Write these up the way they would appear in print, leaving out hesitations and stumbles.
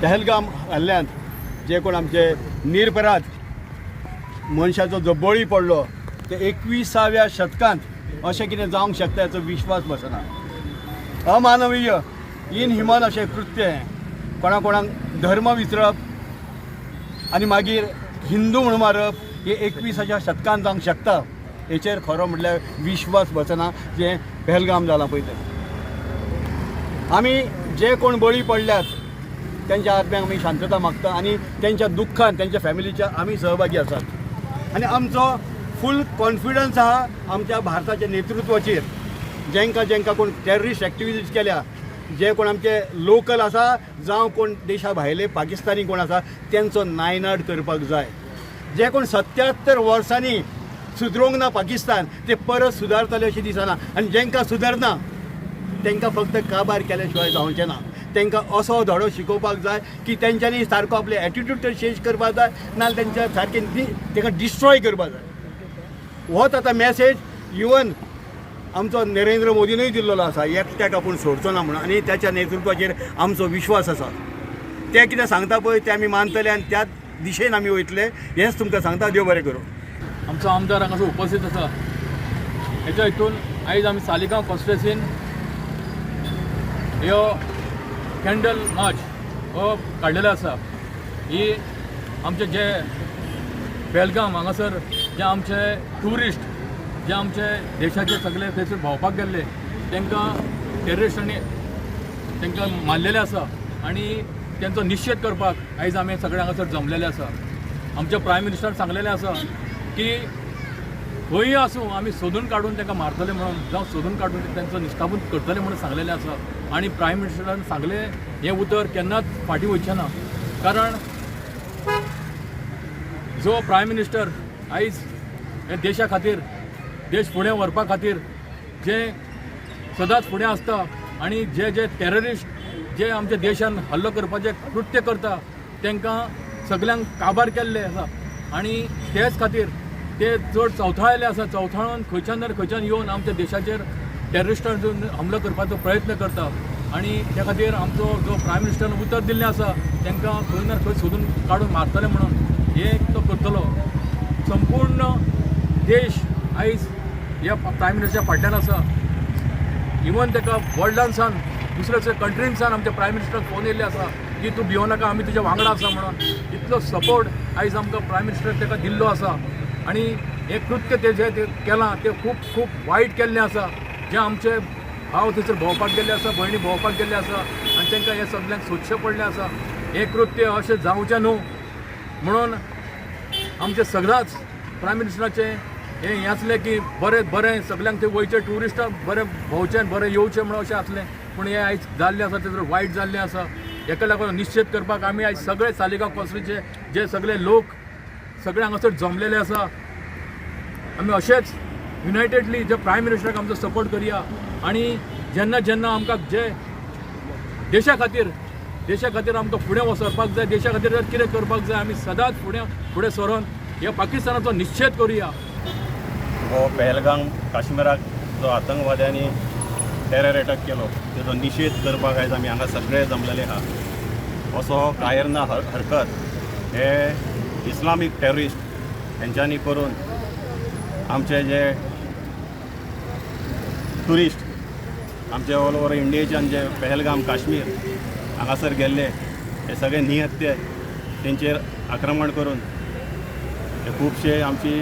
पहलगाम हल्ल्यांत जे कोण आमचे निरपराध मनशाचो जो बळी पडलो ते 21व्या शतकांत अशें कितें जावंक शकता हेचो विश्वास बसना. अमानवीय, इनह्युमन अशें कृत्य हें. कोणा कोणाक धर्म विसरप आनी मागीर हिंदू म्हूण मारप हे 21व्या शतकान जावंक शकता हेचेर खरो म्हटल्यार विश्वास बसना. जें पहलगाम जालां पळय तें आमी जे कोण बळी पडल्यात त्यांच्या आत्म्याक आमी शांतता मागता आनी त्यांच्या दुख्खान त्यांच्या फॅमिलीच्या आमी सहभागी आसात आनी आमचो फूल कॉन्फिडन्स आहा आमच्या भारताच्या नेतृत्वाचेर. जेंकां जेंकां कोण टेररिस्ट एक्टिविटीज केल्या, जे कोण आमचे लोकल आसा जावं कोण देशा भायले पाकिस्तानी कोण आसा तेंचो नायनाट करपाक जाय. जे कोण 77 वर्सांनी सुदरोंक ना पाकिस्तान ते परत सुदारतले अशें दिसना आनी जेंकां सुदारना तांकां फक्त काबार केल्या शिवाय जावचें ना. तांकां असो धडो शिकोवपाक जाय की तेंच्यांनी सारको आपले एटिट्यूड तर चेंज करपाक जाय, नाजाल्यार तेंच्या सारकें तांकां डिस्ट्रॉय करपाक जाय. होच आतां मॅसेज इवन आमचो नरेंद्र मोदीनूय दिल्लो आसा, एकट्याक आपूण सोडचो ना म्हणून, आनी त्याच्या नेतृत्वाचेर आमचो विश्वास आसा. ते कितें सांगता पळय तें आमी मानतले आनी त्याच दिशेन आमी वयतले हेंच तुमकां सांगता. देव बरें करूं. आमचो आमदार हांगासर उपस्थित आसा. हेच्या हितून आयज आमी सालिगांव कॉन्स्टिट्युएन्सीन ह्यो कॅन्डल मार्च हो काडलेलो आसा. ही आमचे जे पेलगाम हांगासर जे आमचे ट्युरिस्ट जे आमचे देशाचे सगळे थंयसर भोंवपाक गेल्ले तांकां टेररिस्टांनी तांकां मारलेले आसा आनी तेंचो निशेध करपाक आयज आमी सगळे हांगासर जमलेले आसा. आमच्या प्रायम मिनिस्टरान सांगलेलें आसा की खंयूय आसूं आमी सोदून काडून तांकां मारतले म्हणून, जावं सोदून काडून तेंचो निश्ताबूत करतले म्हणून सांगलेलें आसा. आनी प्रायम मिनिस्टरान सांगलें हें उतर केन्नाच फाटीं वयचें ना, कारण जो प्रायम मिनिस्टर आयज हे देशा खातीर, देश फुडें व्हरपा खातीर जे सदांच फुडें आसता आनी जे जे टेररिस्ट जे आमच्या देशान हल्लो करपाचें कृत्य करता तांकां सगल्यांक काबार केल्ले आसा आनी तेच खातीर ते चड चवथाळिल्ले आसा. चवथाळून खंयच्यान ना खंयच्यान येवन आमच्या देशाचेर टेररिस्टांचो हमलो करपाचो प्रयत्न करता आनी त्या खातीर आमचो जो प्रायम मिनिस्टरान उतर दिल्लें आसा तांकां खंय ना खंय सोदून काडून मारतले म्हणून हें तो करतलो. संपूर्ण देश आयज ह्या प्रायम मिनिस्टरच्या फाटल्यान आसा. इवन ताका वर्ल्डान सावन दुसऱ्या दुसऱ्या कंट्रीन सावन आमच्या प्रायम मिनिस्टराक फोन येयल्ले आसा की तूं भियो नाका, आमी तुज्या वांगडा आसा म्हणून. इतलो सपोर्ट आयज आमकां प्रायम मिनिस्टर ताका दिल्लो आसा आनी हें कृत्य ते जें ते केलां तें खूब खूब वायट केल्लें आसा. जे आमचे भाव थंयसर भोंवपाक गेल्ले आसा, भयणी भोंवपाक गेल्ले आसा आनी तांकां हें सगल्यांक सोदचें पडलें आसा. हें कृत्य अशें जावचें न्हू म्हणून आमचें सगळ्याच प्रायम मिनिस्टराचें हें हें आसलें की बरें बरें सगल्यांक थंय वयचें, ट्युरिस्टांक बरें भोंवचें, बरें येवचें म्हणून अशें आसलें, पूण हें आयज जाल्लें आसा तें जर वायट जाल्लें आसा. हेका लागून निशेध करपाक आमी आयज सगळे सालिगांव कॉन्स्टिट्युएन्सीचे जे सगळे लोक सगळे हांगासर जमलेले आसा. आमी अशेंच युनायटेडली जे प्रायम मिनिस्टराक आमचो सपोर्ट करया आनी जेन्ना जेन्ना आमकां जे देशा खातीर, देशा खातीर आमकां फुडें वचपाक जाय, देशा खातीर जर कितें करपाक जाय आमी सदांच फुडें फुडें सरोन ह्या पाकिस्तानाचो निशेध करुया. हो पहलगाम काश्मीराक जो आतंकवाद्यांनी टेरर अटॅक केलो तेजो निशेध करपाक आयज आमी हांगा सगळे जमलेले आहा. असो कायरना हरकत हे इस्लामीक टेररिस्ट हेंच्यांनी करून आमचे जे ट्युरिस्ट आमचे ऑल ओवर इंडियेच्यान जे पहलगाम काश्मीर हांगासर गेल्ले हे सगळे निहत्य तेंचेर आक्रमण करून हे खुबशे आमची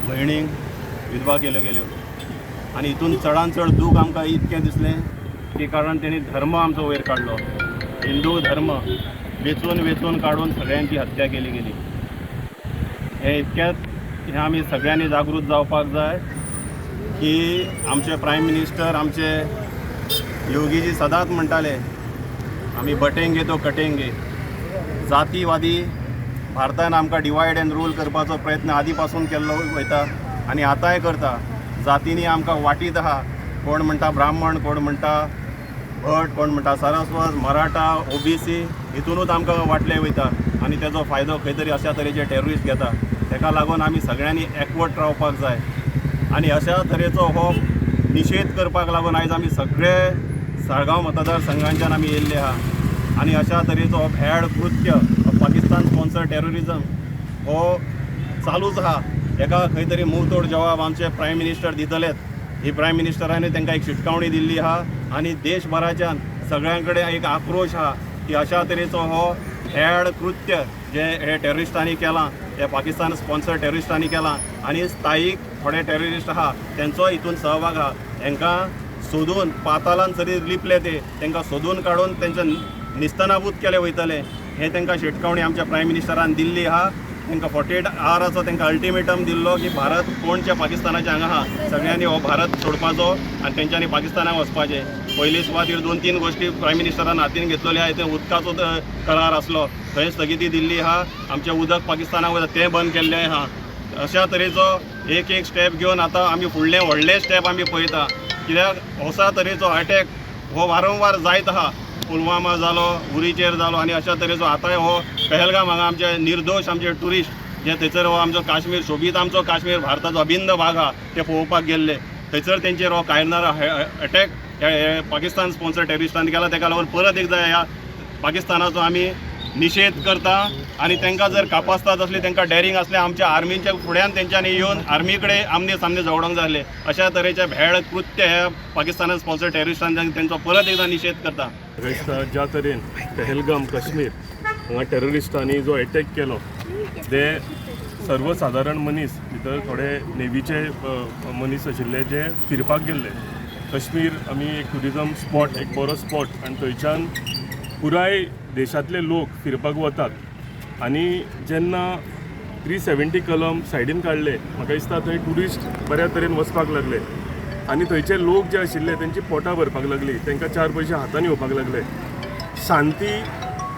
भयणींक विधवा केल्यो गेल्यो आनी हितून चडान चड दूख आमकां इतकें दिसलें की कारण तेणी धर्म आमचो वयर काडलो, हिंदू धर्म वेंचून वेंचून काडून सगळ्यांची हत्या केली गेली. हें इतक्यात हें आमी सगळ्यांनी जागृत जावपाक जाय की आमचे प्रायम मिनिस्टर आमचे योगीजी सदांच म्हणटाले आमी बटेंगे तो कटेंगे. जातीवादी भारतान आमकां डिवायड एंड रूल करपाचो प्रयत्न आदी पासून केल्लो वयता आनी आतांय करता. जातींनी आमकां वांटीत आहा. कोण म्हणटा ब्राह्मण, कोण म्हणटा भट, कोण म्हणटा सारस्वत, मराठा, ओबीसी, हितुनूच आमकां वांटले वयता आनी तेजो फायदो खंय तरी अशा तरेचे टेररिस्ट घेता. तेका लागून आमी सगळ्यांनी एकवट रावपाक जाय आनी अशा तरेचो हो निशेध करपाक लागून आयज आमी सगळे साळगांव मतदारसंघांच्यान आमी येयल्ले आहा. आनी अशा तरेचो भॅड कृत्य पाकिस्तान स्पॉन्सर टेररिजम हो चालूच आहा. हेका खंय तरी मुंहतोड जवाब आमचे प्रायम मिनिस्टर दितलेच. ही प्रायम मिनिस्टरांनी तांकां एक शिटकावणी दिल्ली आहा आनी देशभराच्यान सगळ्यां कडेन एक आक्रोश आहा की अशा तरेचो हो भॅड कृत्य जे हे टेररिस्टांनी केलां, हे पाकिस्तान स्पॉन्सर टेररिस्टांनी केलां आनी स्थायीक थोडे टेररिस्ट आहा तेंचो हितून सहभाग आहा. हेंकां सोदून पातालान जरी लिपले ते तांकां सोदून काडून तेंचे निस्तनाबूत केले वयतले हे तांकां शिटकावणी आमच्या प्रायम मिनिस्टरान दिल्ली आहा. तांकां 48 आवराचो तांकां अल्टिमेटम दिल्लो की भारत कोणच्या पाकिस्तानाच्या हांगा आहा, सगळ्यांनी हो भारत सोडपाचो आनी तेंच्यांनी पाकिस्तानाक वचपाचें. पयली सुवातीर 2-3 गोश्टी प्रायम मिनिस्टरान हातीन घेतलेल्यो आहा. ते उदकाचो करार आसलो थंय स्थगिती दिल्ली आहा. आमचें उदक पाकिस्तानाक वता तें बंद केल्लें आहा. अशा तरेचो एक एक स्टेप घेवन आतां आमी फुडलें व्हडलें स्टेप आमी पळयता, कित्याक अशा तरेचो अटॅक हो वारंवार जायत आहा. पुलवामा जालो, उरीचेर जालो आनी अशा तरेचो आतांय हो पहलगाम हांगा आमचे निर्दोश आमचे ट्युरिस्ट जे थंयसर हो आमचो काश्मीर सोबीत आमचो काश्मीर भारताचो अभिन्न भाग आहा ते पळोवपाक गेल्ले, थंयसर तेंचेर हो कायरनार अटॅक हे पाकिस्तान स्पॉन्सर टेररिस्टान केला. तेका लागून परत एकदां ह्या पाकिस्तानाचो आमी निशेध करता आनी तांकां जर कापास्ताद आसली, तांकां डॅरींग आसलें, आमच्या आर्मीच्या फुड्यान तेंच्यांनी येवन आर्मी कडेन आमने सामने झगडोंक जाय. अशा तरेचे भेड कृत्य हे पाकिस्तानान स्पॉन्सर टेररिस्टान तेंचो परत एकदां निशेध करता. म्हाका दिसता ज्या तरेन पहलगाम काश्मीर हांगा टेररिस्टांनी जो एटॅक केलो ते सर्वसादारण मनीस भितर थोडे नेवीचे मनीस आशिल्ले जे फिरपाक गेल्ले. काश्मीर आमी एक ट्युरिजम स्पॉट, एक बरो स्पॉट आनी थंयच्यान पुराय देशांतले लोक फिरपाक वतात आनी जेन्ना 370 कलम सायडीन काडले म्हाका दिसता थंय ट्युरिस्ट बऱ्या तरेन वचपाक लागले आनी थंयचे लोक जे आशिल्ले तेंची पोटां भरपाक लागली, तांकां 4 पयशे हातान येवपाक लागले. शांती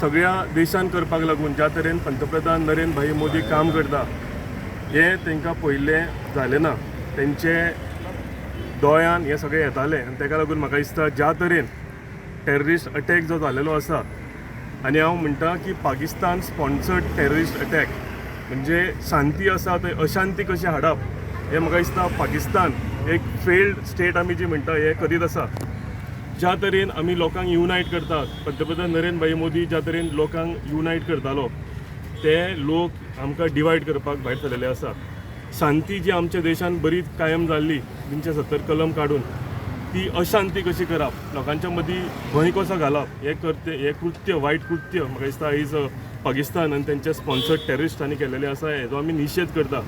सगळ्या देशान करपाक लागून ज्या तरेन पंतप्रधान नरेंद्र भाई मोदी काम करता हें तांकां पयलें जालें ना. तेंचे दोळ्यान हें सगळें येतालें आनी ताका लागून म्हाका दिसता ज्या तरेन टेररिस्ट अटॅक जो जालेलो आसा आनी हांव म्हणटा की पाकिस्तान स्पॉन्सर्ड टेररिस्ट अटॅक म्हणजे शांती आसा थंय अशांती कशी हाडप हें म्हाका दिसता पाकिस्तान एक फेल्ड स्टेट आमी जी म्हणटा हें करीत आसा. ज्या तरेन आमी लोकांक युनायट करतात, पंतप्रधान नरेंद्र भाई मोदी ज्या तरेन लोकांक युनायट करतालो ते लोक आमकां डिवायड करपाक भायर सरलेले आसा. शांती जी आमच्या देशान बरी कायम जाल्ली 370 कलम काडून ती अशांती कशी करप, लोकांच्या मदीं भंय कसो घालप हें करते हें कृत्य वायट कृत्य म्हाका दिसता आयज पाकिस्तान आनी तेंच्या स्पॉन्सर्ड टेररिस्टांनी केलेलें आसा. हेजो आमी निशेध करता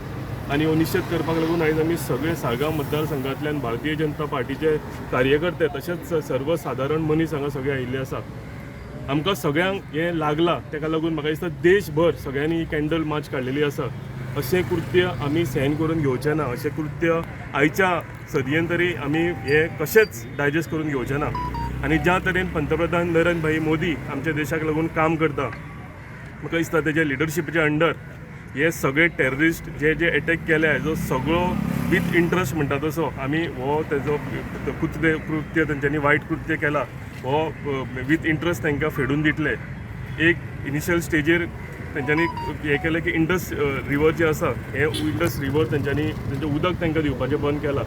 आनी हो निशेध करपाक लागून आयज आमी सगळे साळगांव मतदारसंघांतल्यान भारतीय जनता पार्टीचे कार्यकर्ते तशेंच सर्वसादारण मनीस हांगा सगळे आयिल्ले आसा. आमकां सगळ्यांक हें लागलां, ताका लागून म्हाका दिसता देशभर सगळ्यांनी ही कॅन्डल मार्च काडलेली आसा. अशें कृत्य आमी सहन करून घेवचें ना, अशें कृत्य आयच्या सदयेन तरी आमी हें कशेंच डायजेस्ट करून घेवचें ना. आनी ज्या तरेन पंतप्रधान नरेंद्र भाई मोदी आमच्या देशाक लागून काम करता म्हाका दिसता तेज्या लिडरशिपीच्या अंडर हे सगळे टेररिस्ट जे जे एटॅक केले हेजो सगळो विथ इंट्रस्ट म्हणटा तसो आमी हो तेजो कृत्य तेंच्यांनी वायट कृत्य केला हो विथ इंट्रस्ट तांकां फेडून दितले. एक इनिशियल स्टेजीर तेंच्यांनी हें केलें की इंडस रिवर जे आसा हें इंडस रिवर तेंच्यांनी तेंचें उदक तांकां दिवपाचें बंद केलां.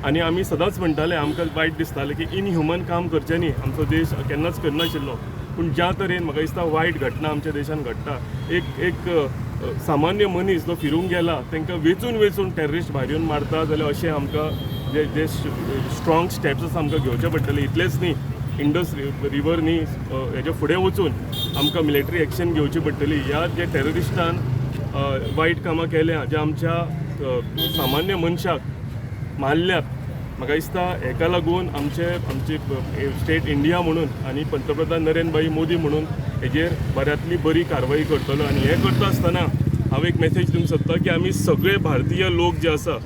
आनी आमी सदांच म्हणटाले आमकां वायट दिसतालें की इनह्युमन काम करचें न्ही, आमचो देश केन्नाच करनाशिल्लो. पूण ज्या तरेन म्हाका दिसता वायट घटना आमच्या देशान घडटा, एक एक सामान्य मनीस जो फिरूंक गेला तांकां वेचून वेचून टेररिस्ट भायर येवन मारता जाल्यार अशें आमकां जे जे स्ट्रॉंग स्टेप्स आसा आमकां घेवचे पडटले. इतलेंच न्ही, इंडस रिवर न्ही, हेच्या फुडें वचून आमकां मिलिटरी एक्शन घेवची पडटली. ह्या जे टेररिस्टान वायट कामां केल्या, जे आमच्या सामान्य मनशाक मारल्यात, म्हाका दिसता हेका लागून आमचे आमची स्टेट इंडिया म्हणून आनी पंतप्रधान नरेंद्र भाई मोदी म्हणून हेजेर बऱ्यांतली बरी कारवाई करतलो. आनी हें करता आसतना हांव एक मॅसेज दिवंक सोदता की आमी सगळे भारतीय लोक जे आसा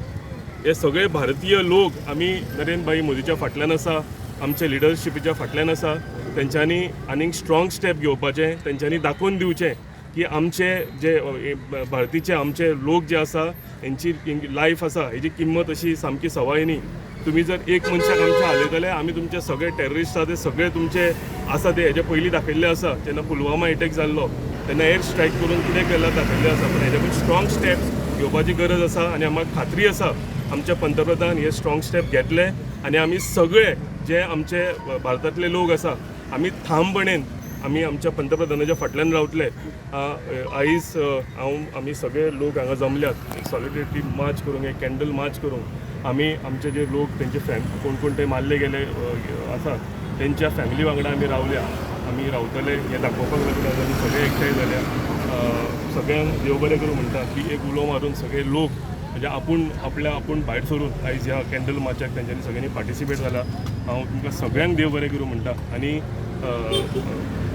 हे सगळे भारतीय लोक आमी नरेंद्र भाई मोदीच्या फाटल्यान आसा, आमच्या लिडरशिपीच्या फाटल्यान आसा. तेंच्यांनी आनीक स्ट्रॉंग स्टेप घेवपाचें, तेंच्यांनी दाखोवन दिवचें की आमचे जे भारतीचे आमचे लोक जे आसा हेंची लायफ आसा हेजी किंमत अशी सामकी सवाय न्ही. तुमी जर एक मनशाक आमचे हालयतले आमी तुमचे सगळे टेररिस्ट आसा ते सगळे तुमचे आसा ते हेजे पयलीं दाखयल्ले आसा. जेन्ना पुलवामा एटॅक जाल्लो तेन्ना एअर स्ट्रायक करून कितें केलां दाखयल्लें आसा. पूण हेजे पण स्ट्रॉंग स्टेप्स घेवपाची गरज आसा आनी आमकां खात्री आसा आमचे पंतप्रधान हे स्ट्रॉंग स्टेप घेतले आनी आमी सगळे जे आमचे भारतांतले लोक आसा आमी ठामपणेन आमी आमच्या पंतप्रधानाच्या फाटल्यान रावतले. आयज हांव आमी सगळे लोक हांगा जमल्यात एक सॉलिडरिटी मार्च करूंक, एक कॅन्डल मार्च करूंक. आमी आमचे जे लोक तेंचे फॅम कोण कोण ते मारले गेले आसा तेंच्या फॅमिली वांगडा आमी रावल्या, आमी रावतले हें दाखोवपाक लागून आज आमी सगळे एकठांय जाल्या. सगळ्यांक देव बरें करूं म्हणटा की एक उलो मारून सगळे लोक म्हणजे आपूण आपल्या आपूण भायर सरून आयज ह्या कॅन्डल मार्चाक तेंच्यांनी सगळ्यांनी पार्टिसिपेट जाला. हांव तुमकां सगळ्यांक देव बरें करूं म्हणटा आनी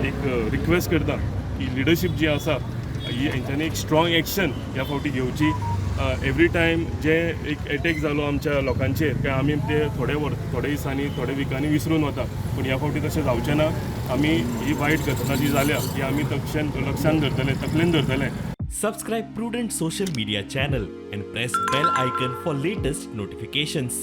एक रिक्वेस्ट करता की लिडरशीप जी आसा ही हेंच्यांनी एक स्ट्रॉंग एक्शन ह्या फावटी घेवची. एवरी टायम जे एक एटॅक जालो आमच्या लोकांचेर काय आमी ते थोडे वर थोडे दिसांनी थोडे विकांनी विसरून वता, पूण ह्या फावटी तशें जावचें ना. आमी ही वायट घटना जी जाल्या ती आमी तक्षण लक्षान धरतले, तकलेन धरतले. Subscribe Prudent Social Media channel and press bell icon for latest notifications.